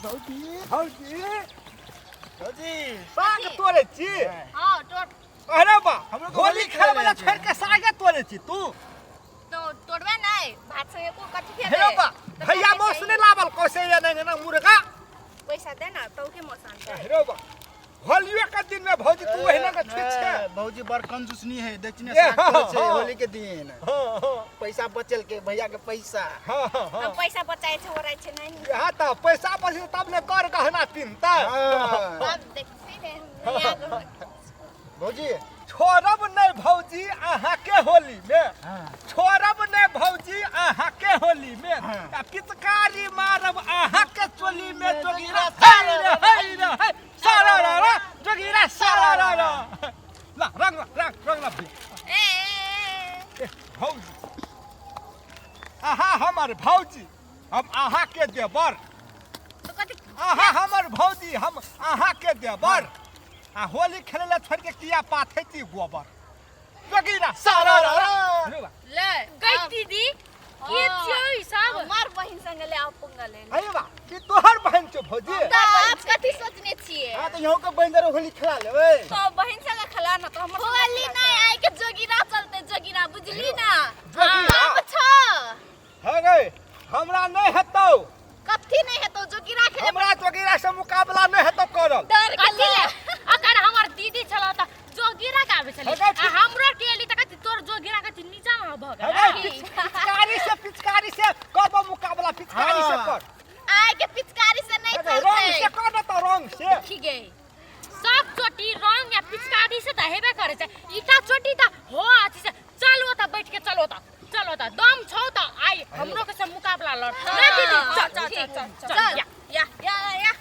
भौजी। भौजी। भौजी। साग तोड़ै छी? हाँ, तोड़। अरे बा, हमरो के होली होली खेले वाला खेले छोड़ के सागे तोड़ै छी तू? तो तोड़बे नहीं, भात संगे को कथी खेबे? हेरो बा, तो भैया खाके मौस चाहिए। नहीं लावल कैसे ये नहीं ना मुर्गा। पैसा दे ना तो के मौस आनतै। हेरो बा, होलियो के दिन में भौजी तू ओहिना के छुइ छे। भौजी बड़ कंजूस नहीं है, देखी ने ए, साग तोड़ै छै हाँ, हाँ। होली के दिन। हाँ, हाँ। पैसा बचल के भैया के पैसा। हाँ, हाँ, हाँ। हम पैसा बचाए छे, ओराइ छे नहीं। यहाँ त पैसा बची तब ने कर गहना पिनता। हाँ। अब देखसी ने, नया गहना। भौजी। छोड़ब नहीं भौजी अहाँ के होली में। हाँ। छोड़ब नहीं भौजी अहाँ के होली में। हाँ। आ पिचकारी मारब अहाँ के चोली में, जोगीरा सारा रे, हे रे, हे, सारा रा रा, जोगीरा सारा रा रा। ला, रंग ला, रंग, रंग ला भैया। ए, ए, ए, ए, भौजी। अहाँ हमर भौजी, हम अहाँ के देवर। तो कथी? अहाँ हमर भौजी, हम अहाँ के देवर। आ होली खेले ला छोड़ के किया पाथे छी गोबर। जोगीरा सारा रा रा। अरे वाह। ले, गई अब दीदी, के हाँ। छियौ ई सब? हमर बहिन संगे ले आओ पंगा ले। अरे वाह, की तोहर बहिन छौ भौजी? तो आप कथी सोचने छियै? हां, तो यहो के बहिन जरे होली खेला लेबै। तो बहिन संगे खेला ना, तो हमर संगे होली खेला। नहीं, आइ के जोगीरा चलते, जोगीरा बुझली ना? जोगीरा? हम छ। हे गई, हमरा नहीं हेतौ। कथी नहीं हेतौ? जोगीरा खेले। हमरा जोगीरा से मुकाबला नहीं हेतौ करल। डर के कथी ले? ले। अगर हमर दीदी छल त जोगीरा गाबै छलै। हे गई, आ हमरो के एली त कथी तोर जोगीरा कथी नीचा में भ हे गेल? गई, पिचकारी से, पिचकारी से करबो मुकाबला, पिचकारी से हाँ। कर। आइ के पिचकारी से नहीं हे गई, रंग से चलतै। कर न त रंग से। ठीक है। सब चोटी रंग या पिचकारी से त हेबे करै छै। ईटा चोटी त हो अथी से चल ओता बैठ के, चल ओता, चल ओता, दम छौ त आइ हमरो के से मुकाबला लड़। ले दीदी, चल, चल, चल, चल, चल, चल, या। या, या, या।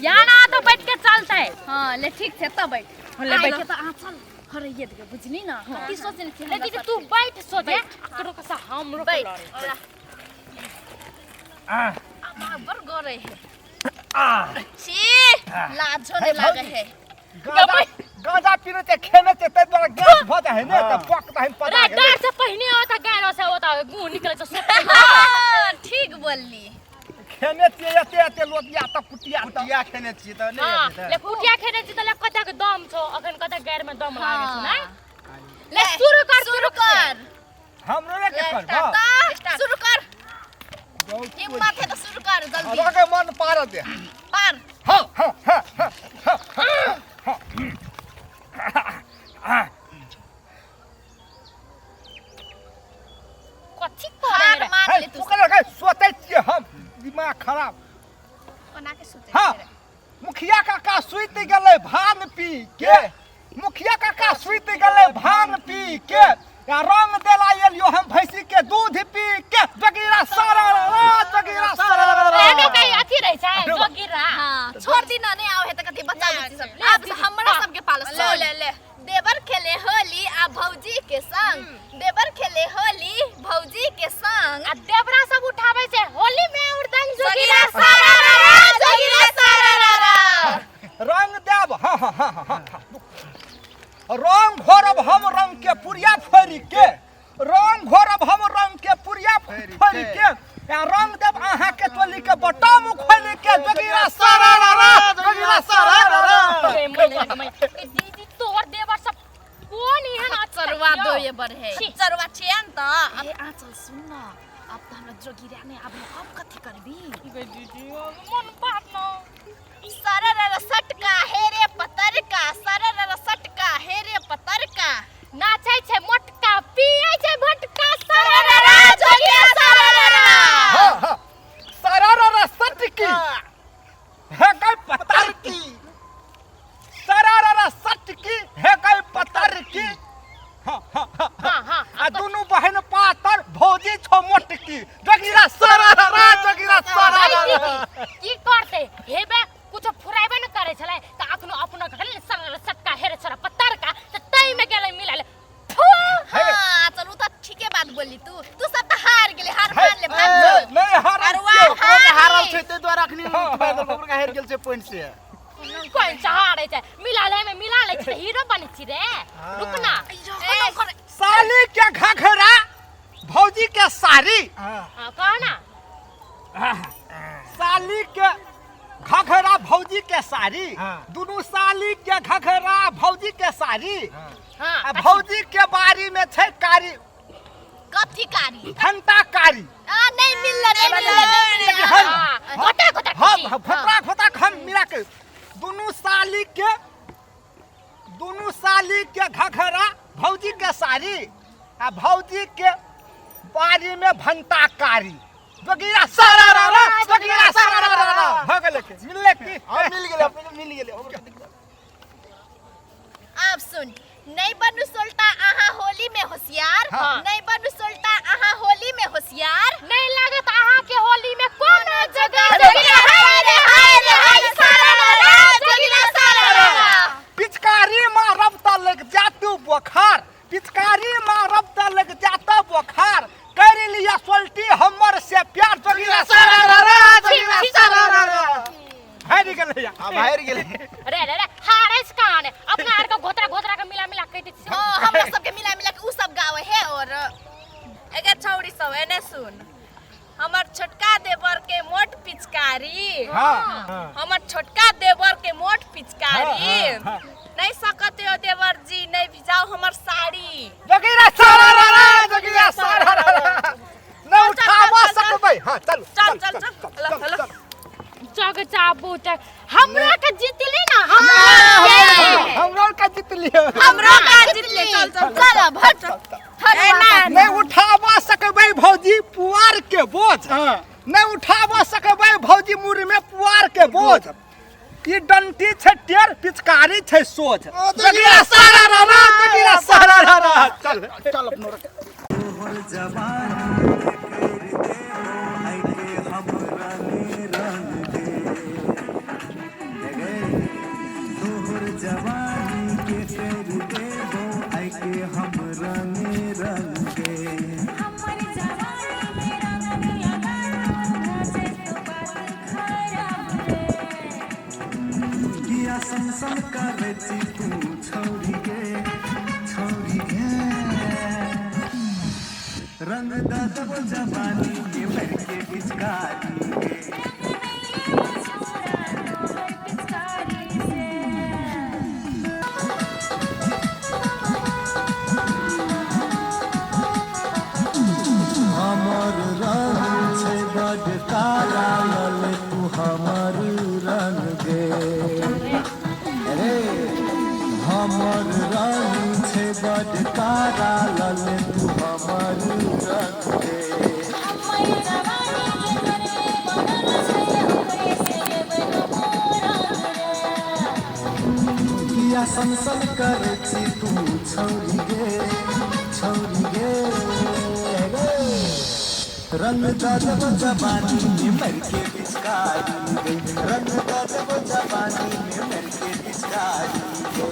यहाँ ना त बैठ के चलतै। हाँ, ले ठीक छै त बैठ। ले बैठ। आइ के त आँचल हरैये देबै, बुझली ना? कथी सोचने छी ले हमरा दीदी, सब तू के? बैठ सोझे, बैठ। एकरो के से हमरो के बैठ। लड़े। ला। आ। आ, बड़ गरै है। आ। छी, लाजो नहीं लागे है। गांजा, गांजा पीने ते खेने ते तै द्वारा गैस भ जाइ है ने, त पक त हम पता रे गेलै। डर से पहिने होता गायरो से होता गुह निकले छै सोते। हाँ, ठीक बोलली। खेने छियै एते एते लोटिया त कुटिया त। कुटिया खेने छियै त नहि हां, हेतै ले त। कुटिया खेने छी त ले कतक दम छौ, अखन कतक गैर में दम लागे छौ ना? ले ले शुरू कर, शुरू कर। हमरो रे के ले, करबो? स्टार्ट, शुरू कर। हिम्मत है तो शुरू कर जल्दी। हमरा के मन पार दे। पार। हां, हां, हां, हां, हां, हां। कथी करे हार रे? मान हे, ले तू। ओकरा के सोचै छियै हम, दिमाग खराब। ओना के सोचै हाँ। छियै रे? मुखिया काका सुति गेलै भांग पी के, मुखिया काका सुति गेलै भांग पी के, आ रंग देला एलियो हम भैंसी के दूध पी के। जोगीरा सारा रा, जोगीरा सारा रा रा। एने कहीं अथी रहै छै अरे बा। जोगीरा। हाँ, छोड़ दी ना, नहीं आवे है त कथी बच्चा बुच्ची सब। ले अब दीदी, हमरा हाँ। सबके पालो। ले, ले, ले। देवर खेले होली आ भौजी के संग, देवर खेले होली भौजी के संग, आ देवरा सब उठाबै छै होली में उड़दंग जोगीरा जोगीरा सारा रा रा, जोगीरा सारा रा रा। रंग देब, हाँ, हाँ, हाँ, हाँ, हाँ। रंग घोरब हम रंग के पुरिया फोड़ि के, रंग घोरब हम रंग के पुरिया फोड़ि फोड़ि के। के, आ रंग देब अहाँ के चोली के बटम खोलि के। जोगीरा सारा रा रा, जोगीरा सारा रा रा। रे मैया, मैया। ए दीदी, तोहर देवर सब कोन एहन अथी चरवा छियौ? दो ये बर है। छी। चरवा छियन त। ए आंचल सुन न, अब त हमरा जोगीरा नहीं आबे, अब कथी करबी? गे दीदी, अब मन पार न। सरर सटका हे रे पतरका, सरर सटका हे रे पतरका, नाचै छै मोटका, पियै छै भटका, सरर जोगिया सरर। हाँ, हाँ। सारा रा रा सटकी हे गई पतर की, सारा रा रा सटकी हे गई पतर की। हाँ, हाँ, हाँ, हाँ, हाँ। आ दुनू बहन पातर, भौजी छो मोटकी। जोगीरा सारा रा रा, जोगीरा सारा रा गई रा। दीदी, की करतै हेबे कुछो फुराबे न करै छलै त अखनो अपना के कहलै सर सटका हेरे छोरा पत्तर का त तै में गेलै मिलाले फू। हे। हाँ, चलू त ठीके बात बोलली तू। तू सब त हार गेली, हार हे, मान ले, भाग जो। नहीं हारल अरुआ छियौ। ओकरो के हारल हारी। छै, ताहि दुआरे अखनी ओकरो के हारि गेल छै पॉइंट से। कोन चहारै छै मिलाले में मिला लै छै, हीरो बनै छी रे। रुक ना। ए, साली के घघरा, भौजी के साड़ी। हाँ। हाँ, कह ना। साली के घघरा भौजी के साड़ी, हाँ। दुनू साली के घघरा भौजी के साड़ी, हाँ आ भौजी के बारी में छै कारी। कथी कारी? घंटा कारी। आ नहीं मिलल, नहीं मिलल, नहीं मिलल। लेकिन हम हाँ, गोटा गोटा हम खींची। फतरा फतरा हम मिला के दुनू साली के, दुनू साली के घघरा भौजी के साड़ी, आ भौजी के बारी में भंटा कारी। जोगिया सारा रा रा, जोगिया सारा रा रा। भ गेलै के मिललै की? हाँ मिल गेलै, अपने मिल गेलै। और कथी? आब सुन, नहीं बनू सोल्टा अहाँ होली में होशियार। हाँ। नहीं बनू सोल्टा अहाँ होली में होशियार, नहीं लागत अहाँ के होली में कोनो जगह। जोगिया हाय रे हाय रे हाय सारा रा रा, जोगिया सारा रा रा। पिचकारी मारब त लग जातू बोखार, पिचकारी मारब त लग जाता बोखार, कर लिया सोल्टी हमर से प्यार। जोगिया सारा रा रा, जोगिया सारा रा रा। हारि गेलै। हाँ बाहर गेलै। अरे अरे अरे, हारे से कहाँ ने अपना आर के घोतरा घोतरा के मिला मिला के कहै छी। हाँ, हमरा सबके मिला मिला के उ सब गावे है। और एगे छौड़ी सब एने सुन, हमर छोटका देवर के मोट पिचकारी। हाँ। हमर छोटका देवर के मोट पिचकारी। हाँ, हाँ, नहीं सकते हो देवर जी, नहीं भिजाओ हमर साड़ी। जोगिया सारा रा रा, जोगिया सारा रा रा। नहीं उठावा चल, चल, सकबै। हाँ चल। चल चल चल, हेलो हेलो। जग जाबू त हमरा के जीतली ना हमरा। हमरा का जीत लियो? हमरो का जीतले। चल चल चल भट। ए ना। नहीं उठावा सकबै भौजी पुआर के बोझ। हाँ। नहीं उठावा सकबै भौजी मुर में पुआर के बोझ, ई डंटी छै टेर, पिचकारी छै सोझ। जोगिया सारा रा रा, जोगिया सारा रा रा। चल चल अपनो रख। तोहर जवानी के कर देबो आइके हमरा ने रंग गे। गे तोहर जवानी के कर देबो आइके हमरा ने रंग गे। हमर जवानी में रंग लगाना से तो बात खराब रे। किया सन सन करे छी तू छौरी गे, छौरी गे। रंग द देबो जवानी के भर के पिचकारी गे। छोरा तोहर पिचकारी से। हमर रंग छै बड काला, लल तू हमर रंग गे। रे हमर रंग छै बड काला, लल तू हमर रंग गे। हमर जवानी के करे बनल छै ओकरे से लेबै हम रंग रे। किया सन सन करे छी तू छौरी गे, छौरी गे। रे रंग द देबो जवानी में मर के पिचकारी गे। रंग द देबो जवानी में मर के पिचकारी गे।